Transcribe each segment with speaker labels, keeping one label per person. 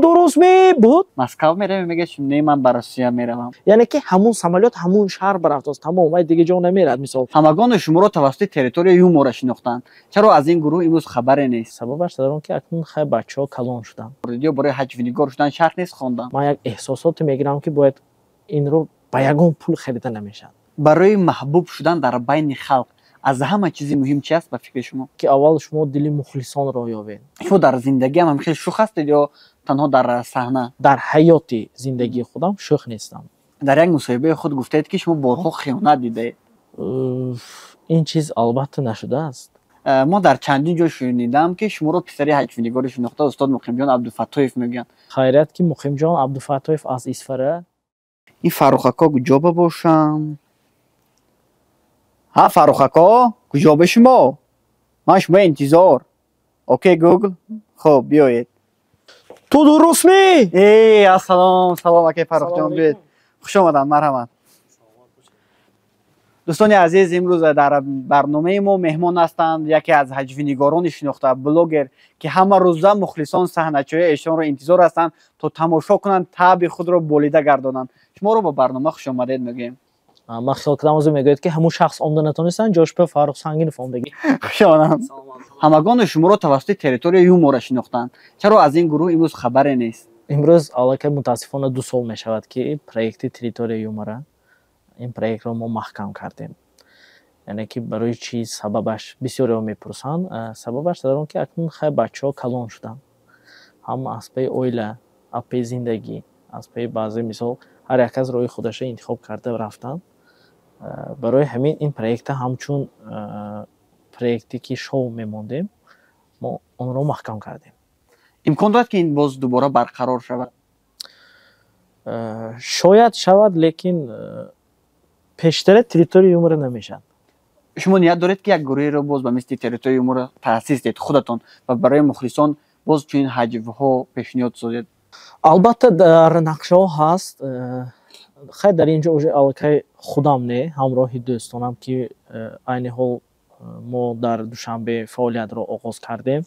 Speaker 1: Дуруст мебуд?
Speaker 2: Москва меравем, мегӯяд, не, ман ба Россия меравам.
Speaker 1: Яъне ки ҳамун самолёт ҳамун шаҳр барафтост, тамом, вай дига ҷо намерад, мисол.
Speaker 2: Ҳамагони шуморо тавассути Территория юмора шинохтанд. Чаро аз ин гурӯҳ имрӯз хабаре нест?
Speaker 1: Сабабаш дар он ки акнун хай бачаҳо калон шуданд.
Speaker 2: Ё барои ҳаҷвнигор шудан шарт нест хондан?
Speaker 1: Ман як эҳсосоте мегирам, ки бояд инро ба ягон пул харида намешавад.
Speaker 2: Барои маҳбуб шудан дар байни халқ аз ҳама чизи муҳим чи аст ба фикри шумо?
Speaker 1: Ки аввал шумо дили мухлисонро ёбед.
Speaker 2: Шумо дар зиндагиам ҳам хеле шӯх ҳастед ё танҳо дар саҳна?
Speaker 1: Дар ҳаёти зиндагии худам шӯх нестам.
Speaker 2: Дар як мусоҳибаи худ гуфтаед, ки шумо борҳо хиёнат дидаед.
Speaker 1: Ин чиз албатта нашудааст.
Speaker 2: Мо дар чандин ҷой шунидам, ки шуморо писари ҳаҷвнигори шинохта устод Муқимҷон Абдуфаттоев мегӯянд.
Speaker 1: Хайрият, ки Муқимҷон Абдуфаттоев аз Исфара.
Speaker 2: Ин Фаррухако куҷо ба бошам? Ҳа, Фаррухако, куҷо ба шумо? Ман шумо интизор. Окей, Гугл, хуб, биёед.
Speaker 1: Ту дурустми?
Speaker 2: Э, ассалом, салом, акай Фаррухҷон, биёед. Хуш омаданд, марҳамат. Дӯстони азиз, имрӯз дар барномаи мо меҳмон ҳастанд яке аз ҳаҷвнигорони шинохта, блогер, ки ҳама рӯза мухлисон саҳначаҳои эшонро интизор ҳастанд, то тамошо кунанд, таъби худро болида гардонанд. Шуморо ба барнома хушомадед мегӯем.
Speaker 1: Ман хиёл кардам, ҳозир мегӯяд, ки ҳамун шахс омда натонистанд, ҷош ба Фаррух Сангинов омдагӣ.
Speaker 2: Хуш омаданд. Ҳамагони шуморо тавассути Территория юмора шинохтанд. Чаро аз ин гурӯҳ имрӯз хабаре нест?
Speaker 1: Имрӯз аллакай мутаассифона 2 сол мешавад, ки проекти Территория юмора, ин проектро мо маҳкам кардем. Яъне ки барои чӣ, сабабаш бисёреҳо мепурсанд. Сабабаш дар он ки акнун хай бачаҳо калон шуданд, ҳам аз паи оила, аз паи зиндагӣ, аз паи баъзе, мисол, ҳар як кас роҳи худаша интихоб карда рафтанд. Барои ҳамин ин проекта ҳамчун проекте ки шоу мемондем, мо онро маҳкам кардем.
Speaker 2: Имкон дорад, ки ин боз дубора барқарор шавад?
Speaker 1: Шояд шавад, лекин пештара Территория юмора намешавад.
Speaker 2: Шумо ният доред, ки як гурӯҳеро боз ба мисли Территория юмора таъсис диҳед худатон ва барои мухлисон боз чунин ҳаҷвҳо пешниҳод созед?
Speaker 1: Албатта, дар нақшаҳо ҳаст. Хай, дар ин ҷо уже аллакай худам не, ҳамроҳи дӯстонам, ки айни ҳол мо дар Душанбе фаъолиятро оғоз кардем,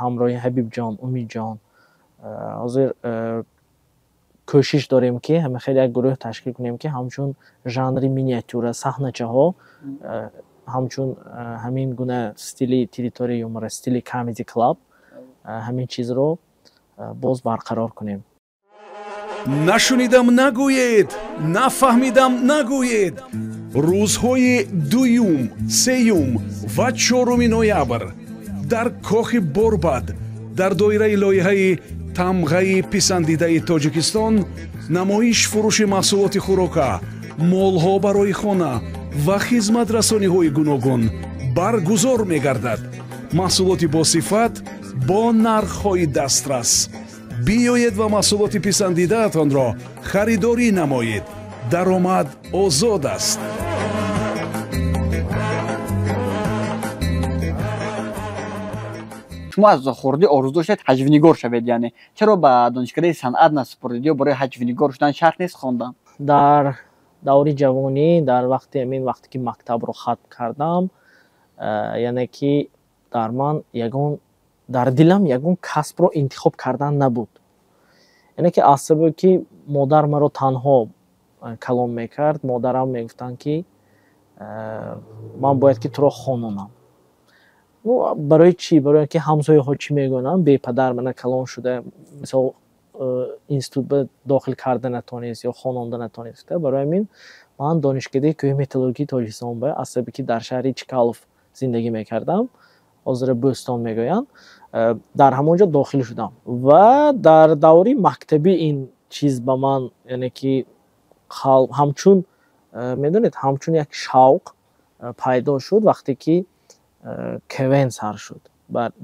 Speaker 1: ҳамроҳи Ҳабибҷон, Умидҷон, ҳозир кӯшиш дорем, ки ҳама хеле як гурӯҳ ташкил кунем, ки ҳамчун жанри миниатюра саҳначаҳо, ҳамчун ҳамин гуна стили Территория юмора, стили Comedy Club, ҳамин чизро боз барқарор кунем.
Speaker 3: Нашунидам нагӯед, нафаҳмидам нагӯед. Рӯзҳои 2-юм, 3-юм ва 4-уми ноябр дар кохи Борбад дар доираи лоиҳаи Тамғаи писандидаи Тоҷикистон намоиш фурӯши маҳсулоти хӯрока, молҳо барои хона ва хизматрасониҳои гуногун баргузор мегардад. Маҳсулоти босифат бо нархҳои дастрас. Биёед ва маҳсулоти писандидаатонро харидорӣ намоед. Даромад озод аст.
Speaker 2: Шумо аз хурдӣ орзу доштед ҳаҷвнигор шавед, яъне чаро ба донишкадаи санъат насупурдед ё барои ҳаҷвнигор шудан шарт нест хондан?
Speaker 1: Дар даври ҷавонӣ, дар вақти ҳамин вақте ки мактабро хатм кардам, яъне ки дар ман ягон, дар дилам ягон касбро интихоб кардан набуд. Яъне ки аз сабабе ки модар маро танҳо калон мекард, модарам мегуфтанд, ки ман бояд ки туро хононам. Барои чӣ? Барои ки ҳамсояҳо чӣ мегӯянд, бепадар мана калон шуда, мисол, институт ба дохил карда натонист ё хононда натонист. Барои ҳамин ман донишкадаи кӯҳи металлургии Тоҷикистон ба, аз сабаби ки дар шаҳри Чкалов зиндагӣ мекардам, ҳозира Бӯстон мегӯянд, дар ҳамон ҷо дохил шудам. Ва дар даври мактабӣ ин чиз ба ман, яъне ки ҳамчун, медонед, ҳамчун як шавқ пайдо шуд, вақте ки КВН сар шуд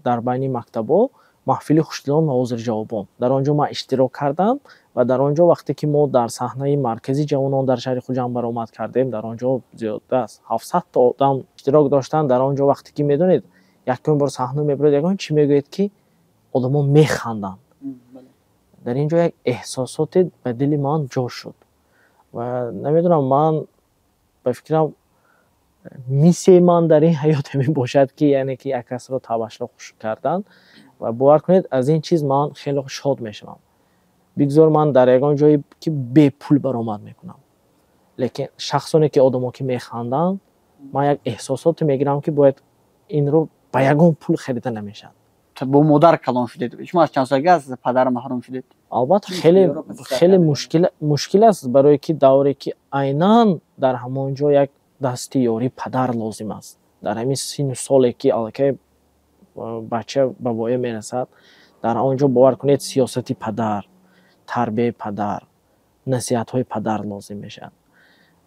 Speaker 1: дар байни мактабҳо, маҳфили хушдилон ва ҳозирҷавобон. Дар он ҷо ман иштирок кардам ва дар он ҷо, вақте ки мо дар саҳнаи маркази ҷавонон дар шаҳри Хуҷанд баромад кардем, дар он ҷо зиёда аз 700-та одам иштирок доштанд. Дар он ҷо, вақте ки, медонед, якум бор саҳна мебуред, ягон чӣ мегӯед, ки одамо механданд, дар ин ҷо як эҳсосоте ба дили ман ҷо шуд. Ва намедонам, ман ба фикрам, миссияи ман дар ин ҳаёт ҳамин бошад, ки яъне ки як касро табашро хуш кардан. Ва бовар кунед, аз ин чиз ман хеле шод мешавам. Бигзор ман дар ягон ҷое ки бепул баромад мекунам, лекин шахсоне ки, одамо ки механданд, ман як эҳсосоте мегирам, ки бояд инро ба ягон пул харида намешавад.
Speaker 2: Бо модар калон шудед. Шумо аз чанд солагӣ аз падар маҳрум шудед?
Speaker 1: Албатта, хеле хеле мушкил аст, барое ки давре ки айнан дар ҳамон ҷо як дасти ёрии падар лозим аст, дар ҳамин синну соле ки аллакай бача ба воя мерасад, дар он ҷо, бовар кунед, сиёсати падар, тарбияи падар, насиҳатҳои падар лозим мешавад.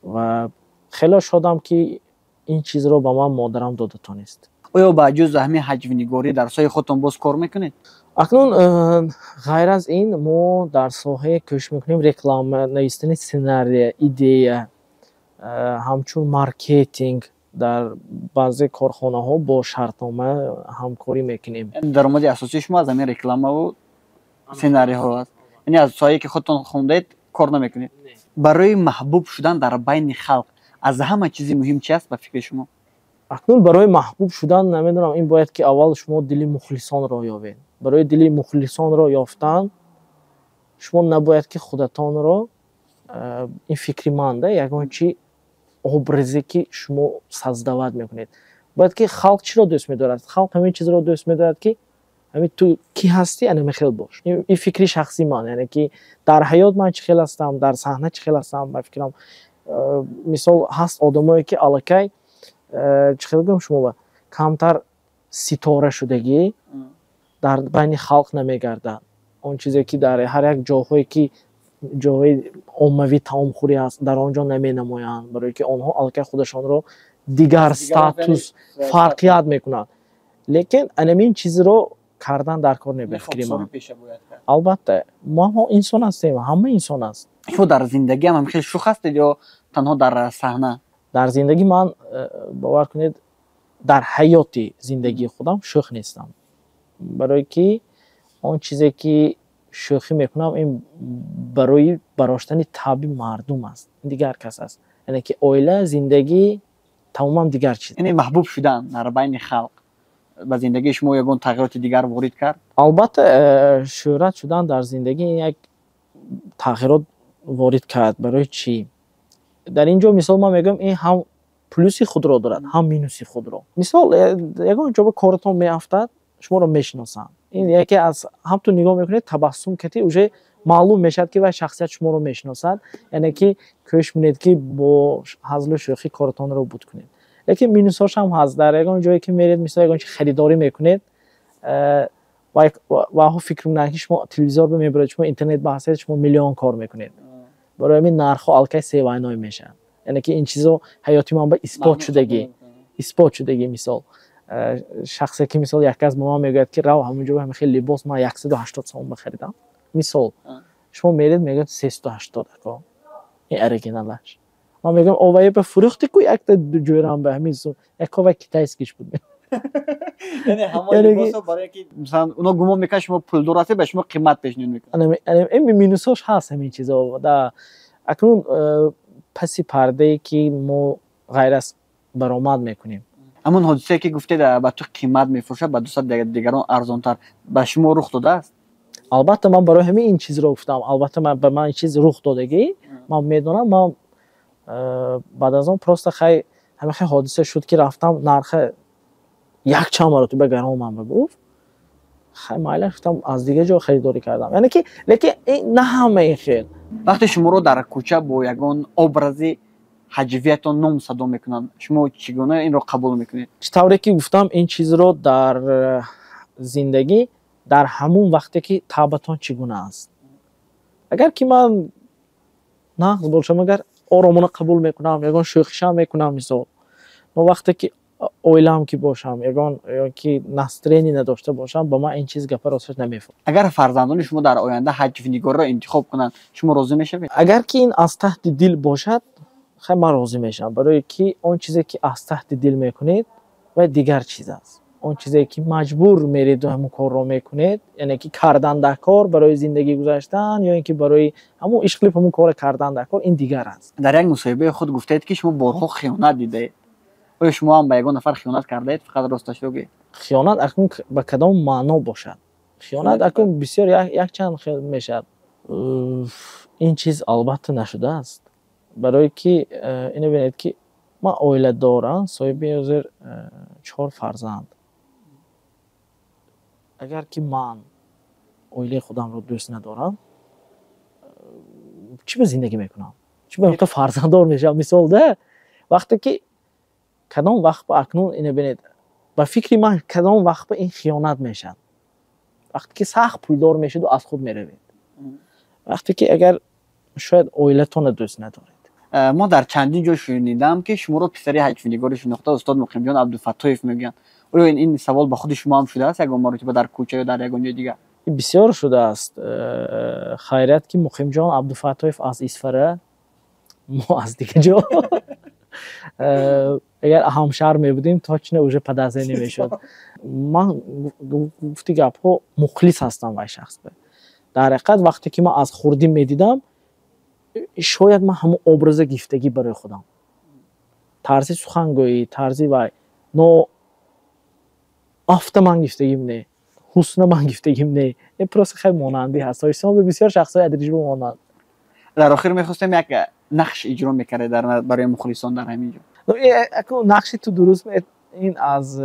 Speaker 1: Ва хеле шодам, ки ин чизро ба ман модарам дода тонист.
Speaker 2: Оё ба ҷуз ҳамин ҳаҷвнигорӣ дар соҳаи худтон боз кор мекунед?
Speaker 1: Акнун ғайр аз ин мо дар соҳае кӯшиш мекунем: реклама, навиштани сценария, идея, ҳамчун маркетинг дар баъзе корхонаҳо бо шартнома ҳамкорӣ мекунем.
Speaker 2: Даромади асосии шумо аз ҳамин рекламаву сценарийҳо аст, яъне аз соҳае, ки худтон хондаед, кор намекунед? Барои маҳбуб шудан дар байни халқ аз ҳама чизи муҳим чи аст, ба фикри шумо?
Speaker 1: Акнун барои маҳбуб шудан, намедонам, ин бояд ки аввал шумо дили мухлисонро ёбед. Барои дили мухлисонро ёфтан шумо набояд ки худатонро, ин фикри ман да, ягон чи образе ки шумо создавать мекунед. Бояд ки халқ чиро дӯст медорад? Халқ ҳамин чизро дӯст медорад, ки ҳамин ту кӣ ҳастӣ, анами хел бош. Ин фикри шахсии ман, яъне ки дар ҳаёт ман чӣ хел ҳастам, дар саҳна чӣ хел ҳастам. Ба фикрам, мисол, ҳаст одамое, ки аллакай, чӣ хел гӯям, шумо камтар ситора шудагӣ дар байни халқ намегардад. Он чизе ки дар ҳар як ҷоҳое ки ҷоҳои оммавӣ таомхӯрӣ аст, дар он ҷо наменамоянд, барое ки онҳо аллакай худашонро дигар статус фарқият мекунанд. Лекин анамин чизро кардан дар кор не, ба фикри ман. Албатта, мо инсон ҳастем, ҳама инсон аст.
Speaker 2: Шумо дар зиндагиам ҳам хеле шӯх ҳастед ё танҳо дар саҳна?
Speaker 1: Дар зиндагӣ ман, бовар кунед, дар ҳаёти зиндагии худам шӯх нестам, барое ки он чизе ки шӯхӣ мекунам, ин барои бароштани таби мардум аст, ин дигар кас аст. Яъне ки оила, зиндагӣ тамоман дигар чиз.
Speaker 2: Яъне маҳбуб шудан дар байни халқ ба зиндагии шумо ягон тағйироти дигар ворид кард?
Speaker 1: Албатта, шӯҳрат шудан дар зиндагӣ як тағйирот ворид кард. Барои чӣ? Дар ин ҷо, мисол, ман мегӯям, ин ҳам плюси худро дорад, ҳам минуси худро. Мисол, ягон ҷо ба коратон меафтад, шуморо мешиносанд. Ин яке аз ҳам ту нигоҳ мекунед, табассум кати, уже маълум мешавад, ки вай шахсият шуморо мешиносад. Яъне ки кӯшиш мекунед, ки бо ҳазлу шӯхӣ коратонро буд кунед. Лекин минусҳош ҳам ҳаст. Дар ягон ҷое ки меред, мисол, ягон чи харидорӣ мекунед, ваҳо фикр мекунанд, ки шумо телевизор мебаред, шумо интернет ба ҳастед, шумо миллион кор мекунед. Барои ҳамин нархҳо аллакай севайной мешаванд. Яъне ки ин чизо ҳаёти ман ба исбот шудагӣ. Мисол, шахсе ки, мисол, як кас ба ман мегӯяд, ки рав ҳамон ҷо, ҳамин хел либос ман 180 сомон бихаридам. Мисол, шумо меред, мегӯяд: 380, ако, ин оригиналаш. Ман мегӯям: овая ба фурӯхти ку, якта ҷӯрам ба ҳамин сум, яко вай китайскиш буд.
Speaker 2: Яъне ҳамон либосо, барое ки масалан оно гумон мекунад, шумо пулдор ҳастед, ба шумо қимат пешниҳод
Speaker 1: мекунад. Ин минусҳош ҳаст, ҳамин чизо. Да, акнун паси пардае ки мо ғайр аз баромад мекунем.
Speaker 2: Ҳамон ҳодисае, ки гуфтед, ба ту қимат мефурӯшад, ба дусад дигарон арзонтар, ба шумо рух додааст?
Speaker 1: Албатта, ман барои ҳамин ин чизро гуфтам. Албатта, ба ман ин чиз рух додагӣ, ман медонам. Ман баъд аз он просто хай, ҳамин хел ҳодиса шуд, ки рафтам, нарха якчанд маротиба гарон ман ба гуфт. Хай, майлаш, гуфтам, аз дигар ҷо харидорӣ кардам. Яъне ки, лекин на ҳама ин хел.
Speaker 2: Вақте шуморо дар кӯча бо ягон образи ҳаҷвиятон ном садо мекунанд, шумо чӣ гуна инро қабул мекунед?
Speaker 1: Чӣ тавре ки гуфтам, ин чизро дар зиндагӣ дар ҳамун вақте ки табатон чӣ гуна аст. Агар ки ман нағз бошам, агар оромона қабул мекунам, ягон шӯхишам мекунам, мисол. Но вақте ки оилаам ки бошам, ягон ки настроение надошта бошам, ба ман ин чиз гапа росташ намефурад.
Speaker 2: Агар фарзандони шумо дар оянда ҳаҷвнигорро интихоб кунанд, шумо розӣ мешавед?
Speaker 1: Агар ки ин аз таҳти дил бошад, хай, ман розӣ мешавам, барое ки он чизе ки аз таҳти дил мекунед, вай дигар чиз аст. Он чизе ки маҷбур мереду ҳамун корро мекунед, яъне ки кардан дар кор барои зиндагӣ гузаштан ё ин ки барои ҳамун ишқлиб ҳамун корро кардан дар кор, ин дигар аст.
Speaker 2: Дар як мусоҳибаи худ гуфтаед, ки шумо борҳо хиёнат дидаед. Оё шумо ҳам ба ягон нафар хиёнат кардаед? Фақат росташро гӯед.
Speaker 1: Хиёнат акнун ба кадом маъно бошад? Хиёнат акнун бисёр якчанд хел мешавад. Ин чиз албатта нашудааст, барое ки ино бинед, ки ман оиладорам, соҳиби ҳозир чор фарзанд. Агар ки ман оилаи худамро дӯст надорам, чӣ ба зиндагӣ мекунам, чӣ ба фарзанддор мешавам? Мисол да, вақте ки кадом вақт ба акнун ино бинед, ба фикри ман, кадом вақт ба ин хиёнат мешавад? Вақте ки сахт пулдор мешуду аз худ меравед, вақте ки агар шояд оилатонро дӯст надоред.
Speaker 2: Мо дар чандин ҷо шунидам, ки шуморо писари ҳаҷвнигори шинохта устод Муқимҷон Абдуфаттоев мегӯянд. Оё ин савол ба худи шумо ҳам шудааст ягон маротиба дар кӯча ё дар ягон ҷои дигар?
Speaker 1: Бисёр шудааст. Хайрият, ки Муқимҷон Абдуфаттоев аз Исфара, мо аз дигар ҷо. Агар ҳамшаҳр мебудем, точно уже подозрение мешуд. Ман, гуфти гапҳо, мухлис ҳастам вай шахс. Дар ҳақиқат, вақте ки ман аз хурдӣ медидам, шояд ман ҳамон образа гифтагӣ барои худам, тарзи сухангӯӣ, тарзи вай, но афта ман гифтагим не, ҳусна ман гифтагим не, просто хеле монандӣ ҳаст. Тоҷикистон бисёр шахсҳои адрижбо монанд.
Speaker 2: Дар охир мехостем, як нақш иҷро мекардед барои мухлисон дар ҳамин ҷо.
Speaker 1: Нақши ту дуруст, ин аз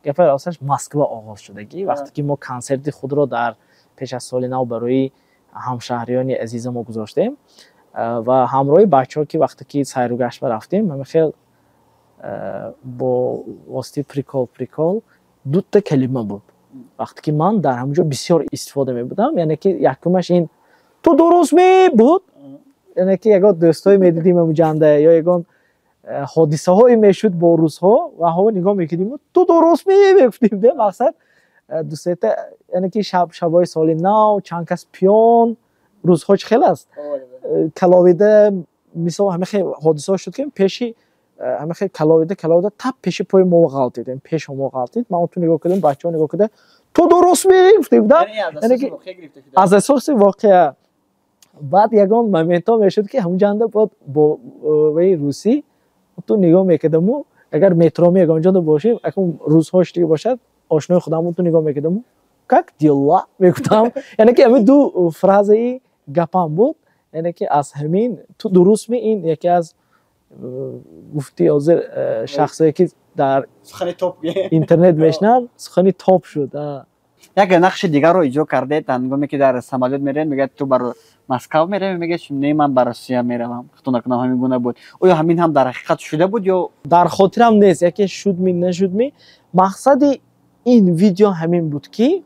Speaker 1: гапаи росташ Москва оғоз шудагӣ. Вақте ки мо консерти худро дар пеш аз соли нав барои ҳамшаҳриёни азиза мо гузоштем ва ҳамроҳи бачаҳо, ки вақте ки сайру гашт рафтем, ҳама хел бо воситаи прикол дута калима буд, вақте ки ман дар ҳамон ҷо бисёр истифода мебудам. Яъне ки якумаш ин «ту дуруст ме» буд, яъне ки ягон дӯстҳое медидим ҳамуҷанда ё ягон ҳодисаҳое мешуд бо рӯзҳо ва ҳо нигоҳ мекардим, «ту дуруст ме» мегуфтим де. Мақсад дусета, яъне ки шабҳои соли нав чанд кас пиён, рӯзҳо чӣ хел аст, каловида, мисол, ҳама хел ҳодисаҳо шуд, ки пеши ҳама хел каловида каловида тап пеши пои мо ғалтид, пеши мо ғалтид. Ман ту нигоҳ кардам, бачаҳо нигоҳ карда, «ту дуруст ме» гуфтем да, яъне ки аз асоси воқеа. Баъд ягон моментҳо мешуд, ки ҳамунҷанда бод бо ваи русӣ ту нигоҳ мекардаму, агар метроми ягон ҷода бошем, акун рӯзҳош дига бошад, ошнои худаму ту нигоҳ мекардаму, «как дела» мегуфтам. Яъне ки ҳамин ду фразаи гапам буд, яъне ки аз ҳамин «ту дуруст ме» ин яке аз гуфти ҳозир шахсое ки дар интернет мешинанд, сухани топ шуд.
Speaker 2: Як нақши дигарро иҷро кардед, ҳангоме ки дар самолёт мерем, мегӯяд: «Ту бар Москав меравӣ?» Мегӯяд: «Не, ман ба Россия меравам». Хато накунам, ҳамин гуна буд. Оё ҳамин ҳам дар ҳақиқат шуда буд ё?
Speaker 1: Дар хотирам нест, яке шудми, нашудми. Мақсади ин видео ҳамин буд, ки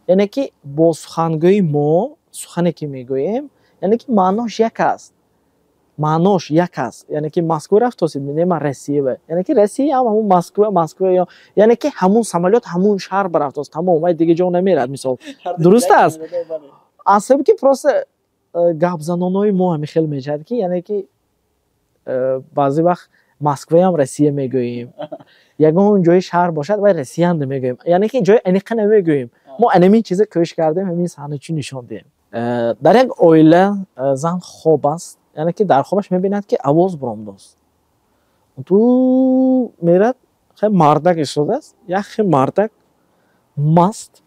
Speaker 1: яъне ки бо сухангӯи мо, сухане ки мегӯем, яъне ки маънош як аст, маънош як аст. Яъне ки Москва рафтосид, не, ман Россия, яъне ки Россия ҳам ҳамун Москва, Москва, яъне ки ҳамун самолёт ҳамун шаҳр барафтост, тамом, вай дига ҷо намерад. Мисол, дуруст аст, аз сабаби ки просто гапзанонои мо ҳамин хел мешавад, ки яъне ки баъзе вақт Москваям Россия мегӯем, ягон ҷои шаҳр бошад, вай Россияам намегӯем, яъне ки ҷои аниқа намегӯем. Мо анамин чиза кӯшиш кардем, ҳамин саҳна чун нишон диҳем. Дар як оила зан хоб аст, яъне ки дар хобаш мебинад, ки овоз баромадааст. Ту мерад, хел мардак истодааст, як хел мардак маст,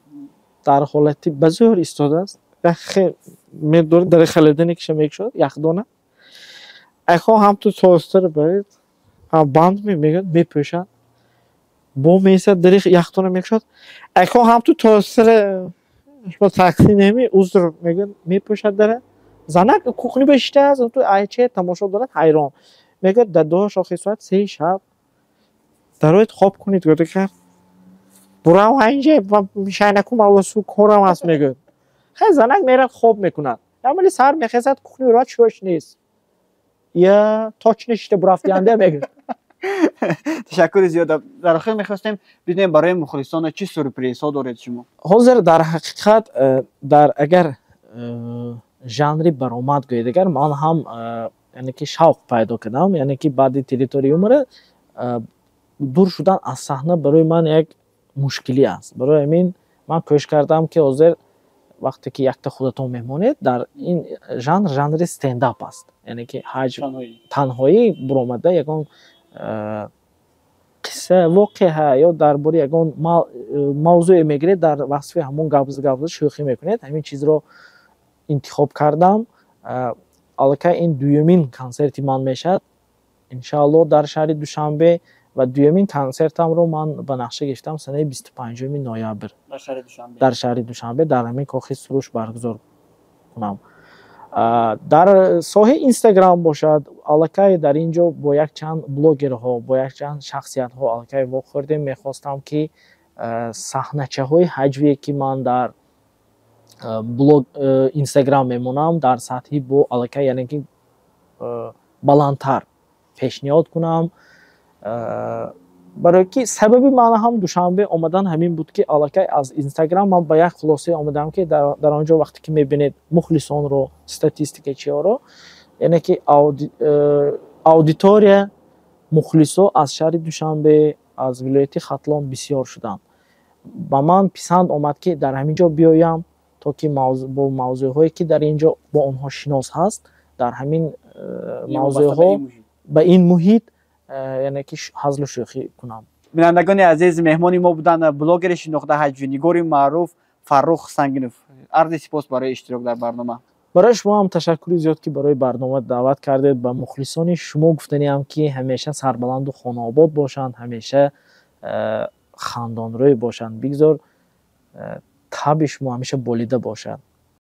Speaker 1: дар ҳолати ба зӯр истодааст, як хел медорад, дар холодильникша мекушод, яхдона айхо ҳам ту тостер баред, банд мегӯяд, мепӯшад, бо месад, дари яхдона мекушод, айхо ҳам ту тостера шумо такси неми, узр мегӯяд, мепӯшад дара. Занак кухни бешиштааст, ту айче тамошо дорад, ҳайрон. Мегӯяд: «Дадош, охи соат 3 шаб, дароед, хоб кунед». Гӯяд: «Кард бурав инҷа, шайнаку мавлосу корам ҳаст», мегӯяд. Хай, занак мерад, хоб мекунад. Амали сар мехезад, кухни меравад, чӯш нест. «Я точно шишта бурафтиянде», мегӯяд.
Speaker 2: Ташаккури зиёд. Дар охир мехостем бидонем, барои мухлисон чӣ сюрпризҳо доред шумо?
Speaker 1: Ҳозир дар ҳақиқат дар агар жанри баромад гӯед, агар ман ҳам яъне ки шавқ пайдо кардам, яъне ки баъди «Территория юмора» дур шудан аз саҳна барои ман як мушкилӣ аст. Барои ҳамин ман кӯшиш кардам, ки ҳозир вақте ки якта худатон мемонед, дар ин жанр, жанри стендап аст, яъне ки ҳаҷв, танҳоӣ буромада, ягон қиссаҳо, Қисса, воқеа ё дар бораи ягон мавзӯе мегиред, дар васфи ҳамон гап шӯхӣ мекунед. Ҳамин чизро интихоб кардам. Аллакай ин дуюмин консерти ман мешавад, иншаалло, дар шаҳри Душанбе ва дуюмин консертамро ман ба нақша гирифтам санаи 25-уми ноябр дар шаҳри Душанбе, дар ҳамин Кохи Суруш баргузор кунам. Дар соҳаи Инстаграм бошад, аллакай дар ин ҷо бо якчанд блогерҳо, бо якчанд шахсиятҳо аллакай вохӯрдем. Мехостам, ки саҳначаҳои ҳаҷвие, ки ман дар блог, Инстаграм мемонам, дар сатҳи бо аллакай, яъне ки баландтар пешниҳод кунам. Барое ки сабаби ман ҳам Душанбе омадан ҳамин буд, ки аллакай аз Инстаграм ман ба як хулосае омадам, ки дар он ҷо вақте ки мебинед мухлисонро, статистика чиҳоро, яъне ки аудитория, мухлисо аз шаҳри Душанбе, аз вилояти Хатлон бисёр шуданд. Ба ман писанд омад, ки дар ҳамин ҷо биёям, то ки бо мавзӯъҳое, ки дар ин ҷо бо онҳо шинос ҳаст, дар ҳамин мавзӯъҳо, ба ин муҳит, яъне ки ҳазлу шӯхӣ кунам.
Speaker 2: Бинандагони азиз, меҳмони мо буданд блогери шинохта, ҳаҷвнигори маъруф Фаррух Сангинов. Арзи сипос барои иштирок дар барнома.
Speaker 1: Барои шумо ҳам ташаккури зиёд, ки барои барнома даъват кардед. Ба мухлисони шумо гуфтаниам, ки ҳамеша сарбаланду хонаобод бошанд, ҳамеша хандонрӯй бошанд. Бигзор табъи шумо ҳамеша болида бошад.